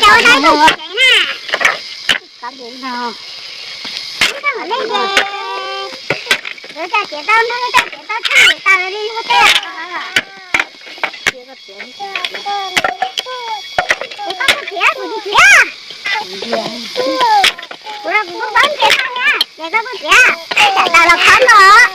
Tau na, tau tsev na. Tau tsev no. Tau tsev ces, lawv tau tsev tau nrog, tau tsev tau tshaj tau li ua tej. Kuv tsis txiav, kuv tsis txiav. Kuv los kuv kuj paub ntias koj thiab, ces koj kuj txiav. Tsam tas los khob nkaus.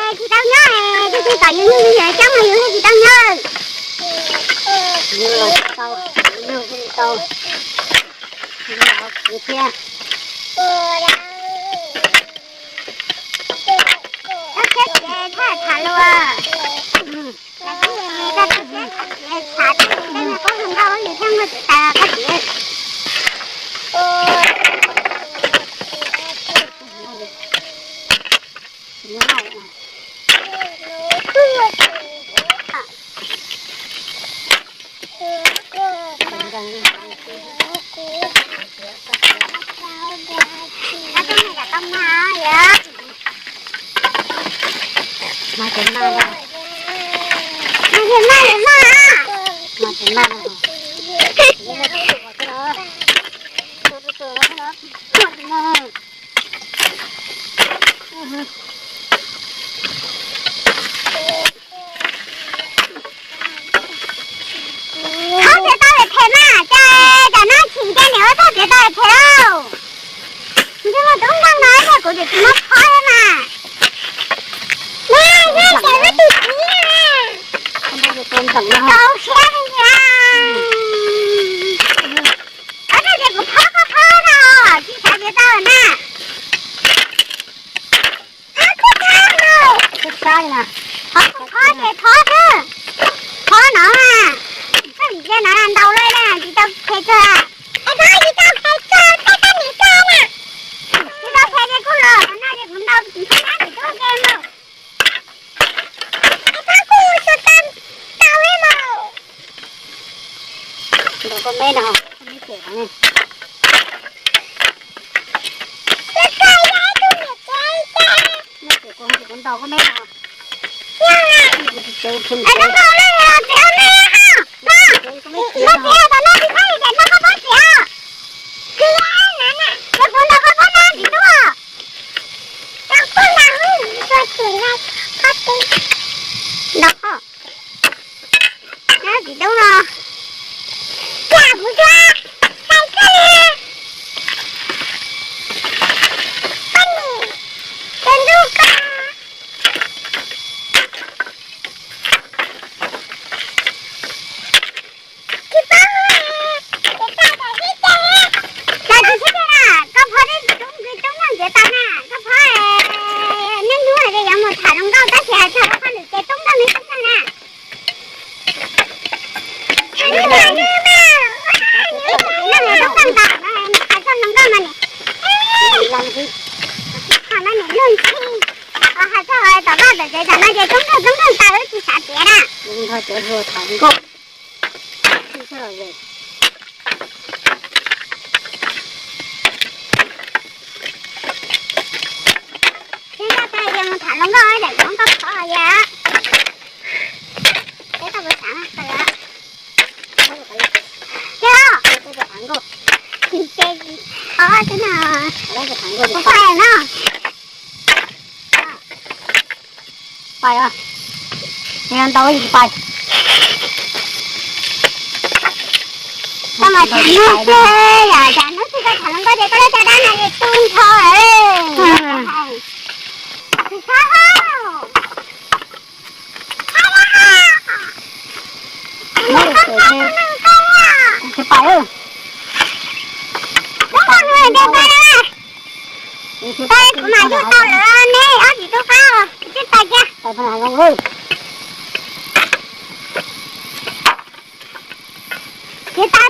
Tsis tau nyob, tus twg tom yus nyuj yus yawg coob mas yus thiaj tsis tau nyob. Yus los tsis tau, yus thiaj li tau. Yus los khwv thiab. Koj thiab txiv thaj tham luag. Koj txiv, koj txiv tham, koj hu nkauj yus thiaj muaj txiv tas koj txiv. Thov txiav tau phem mas, cas tam no chim ces niam ua txog txiav tau phem lauj. Ntshe muaj tus nkauj no thiab kuv tseem tsis muab phob thiab mas. Neb, neb ces muab tus txiv na. Tau siab li ntag. Ua txog ces kuv phob phob phob no, tsis xav txiav tau na. Phob ces phob xwb, phob no mas, koj vim tias no ntau lawm na, tsis tau phem txog. Es koj tsis tau phem txog, koj tau niam txog na. Tsis tau phem ces kuj los, no ces kuv ntaus tsis tau na, tsis tau phem mas. Es koj kuj tsis tau tau li mas. Ntaus koj meb no, koj meb phem no. Kuv ntaus koj meb no. Kuv tsis tsev, kuv tsis tsev. Ntaus. Txiv tub no, cas kuv tsis hais koj li. Koj nim, tus ntuj koj. Tsis paub, ces tau tam sib ceg. Cas tsis sib ceg na, koj phob tib tub nqi tub nyob ntxiav tas na, koj phob, niaj hnub hais tias yuav mus tham hluas nkauj tab sis hais txog lub phob lwm ces tub nkauj me tub nkauj na. Hais txog hluas nkauj mas nim, hais txog tom vaj tom tsev tam no ces tub nkauj tub nkauj tas wb tsis xav tiav na. Tsis tau tas ces mus tham hluas nkauj, tham hluas nkauj qhov yam. Peb tau kuv xav mas tau yam. Ces, ces qhov xwb no, kuv pais no. Pais os. Nws ntau ib pais. Koj mas tham hluas nkauj xwb, yam cas hnub twg koj tham hluas nkauj ces koj lub caj dab no ces tu nrho lawm. Tsis txhob, tsis pais. Kuv mam yug tau lawm ne, ob txiv tub qab, kuv twb pais kiag. Tsis tas